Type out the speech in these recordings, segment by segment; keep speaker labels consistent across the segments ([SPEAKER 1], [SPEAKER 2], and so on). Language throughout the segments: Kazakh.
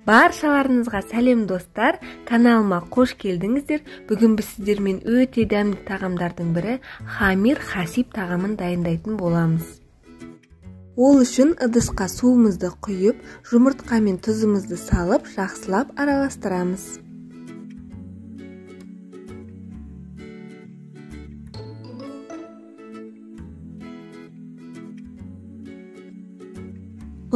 [SPEAKER 1] Баршаларыңызға сәлем достар, каналыма қош келдіңіздер. Бүгін біз сіздермен өте дәмді тағамдардың бірі хамир хасиб тағамын дайындайтын боламыз. Ол үшін ыдысқа суымызды құйып, жұмыртқа мен тұзымызды салып, жақсылап араластырамыз.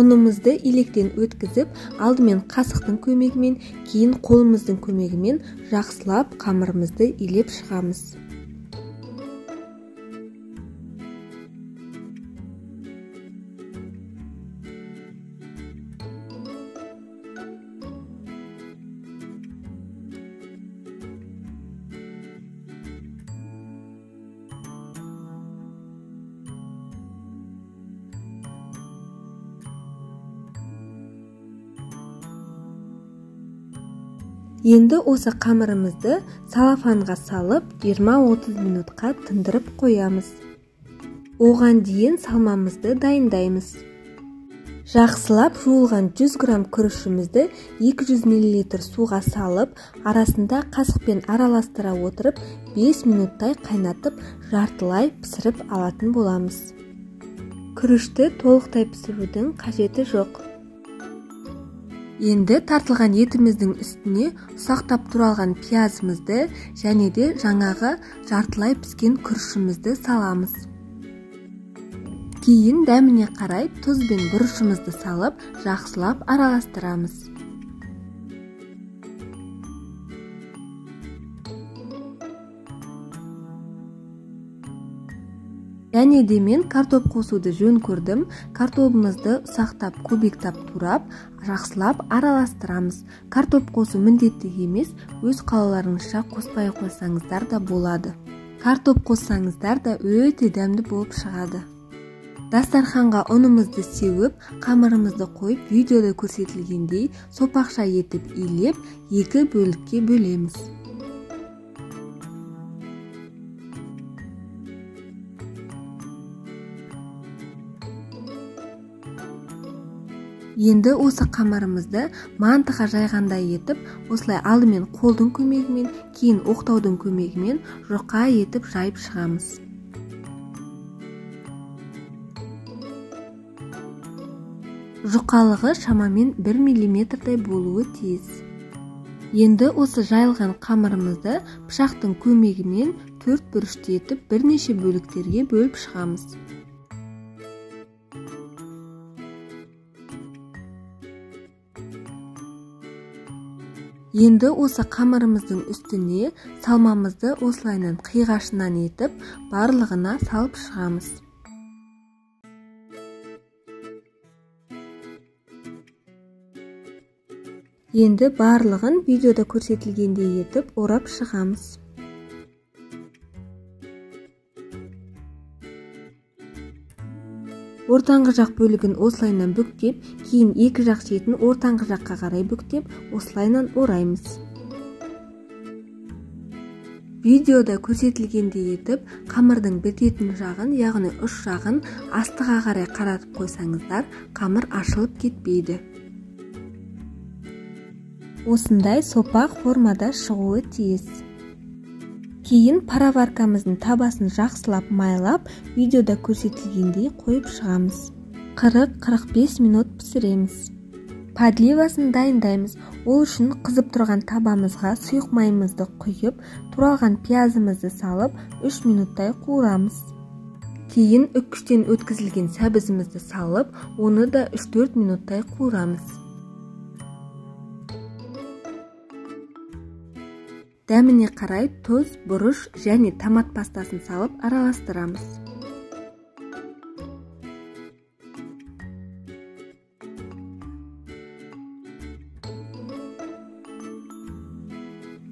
[SPEAKER 1] Ұнымызды електен өткізіп, алдымен қасықтың көмегімен, кейін қолымыздың көмегімен жақсылап қамырымызды илеп шығамыз. Енді осы қамырымызды салафанға салып 20-30 минутқа тындырып қоямыз. Оған дейін салмамызды дайындаймыз. Жақсылап жуылған 100 грамм күрішімізді 200 мл суға салып, арасында қасықпен араластыра отырып 5 минуттай қайнатып, жартылай пісіріп алатын боламыз. Күрішті толықтай пісірудің қажеті жоқ. Енді тартылған етіміздің үстіне ұсақтап туралған пиязымызды және де жаңағы жартылай піскен күрішімізді саламыз. Кейін дәміне қарай тұз бен бұрышымызды салып, жақсылап араластырамыз. Және де мен картоп қосуды жөн көрдім. Картобымызды ұсақтап кубиктап турап, жақсылап араластырамыз. Картоп қосу міндетті емес, өз қалауларыңызша қоспай қойсаңыздар да болады. Картоп қоссаңыздар да өте дәмді болып шығады. Дастарханға ұнымызды сеуіп, қамырымызды қойып, видеода көрсетілгендей сопақша етіп илеп, екі бөлікке бөлеміз. Енді осы қамырымызды мантыға жайғандай етіп, осылай алдымен қолдың көмегімен, кейін оқтаудың көмегімен жұқа етіп жайып шығамыз. Жұқалығы шамамен 1 миллиметрдай болуы тиіс. Енді осы жайылған қамырымызды пышақтың көмегімен төрт бұрышты етіп бірнеше бөліктерге бөліп шығамыз. Енді осы қамырымыздың үстіне салмамызды осылайынан қиғашынан етіп, барлығына салып шығамыз. Енді барлығын видеода көрсетілгендей етіп орап шығамыз. Ортаңғы жақ бөлігін осылайынан бүктеп, кейін екі жақ шетін ортаңғы жаққа қарай бүктеп, осылайынан ораймыз. Видеода көрсетілгендей етіп, қамырдың бітетін жағын, яғни ұш жағын астыға қарай қаратып қойсаңыздар, қамыр ашылып кетпейді. Осындай сопақ формада шығуы тиіс. Кейін пароваркамыздың табасын жақсылап майлап, видеода көрсетілгендей қойып шығамыз. 40-45 минут пісіреміз. Подливасын дайындаймыз. Ол үшін қызып тұрған табамызға сұйық майымызды құйып, туралған пиязымызды салып, 3 минуттай қуырамыз. Кейін үккіштен өткізілген сәбізімізді салып, оны да 3-4 минуттай қуырамыз. Дәміне қарай тұз, бұрыш және томат пастасын салып араластырамыз.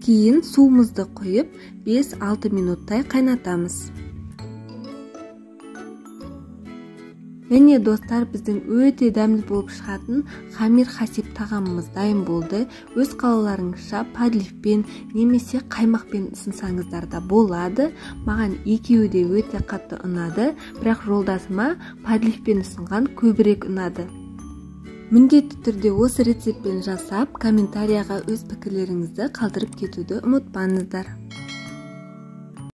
[SPEAKER 1] Кейін суымызды құйып, 5-6 минуттай қайнатамыз. Міне достар, біздің өте дәмді болып шығатын хамир хасиб тағамымыз дайын болды. Өз қалауларыңызша подливпен немесе қаймақпен ұсынсаңыздар да болады. Маған екеуі де өте қатты ұнады, бірақ жолдасыма подливпен ұсынған көбірек ұнады. Міндетті түрде осы рецептпен жасап, комментарияға өз пікірлеріңізді қалдырып кетуді ұмытпаңыздар.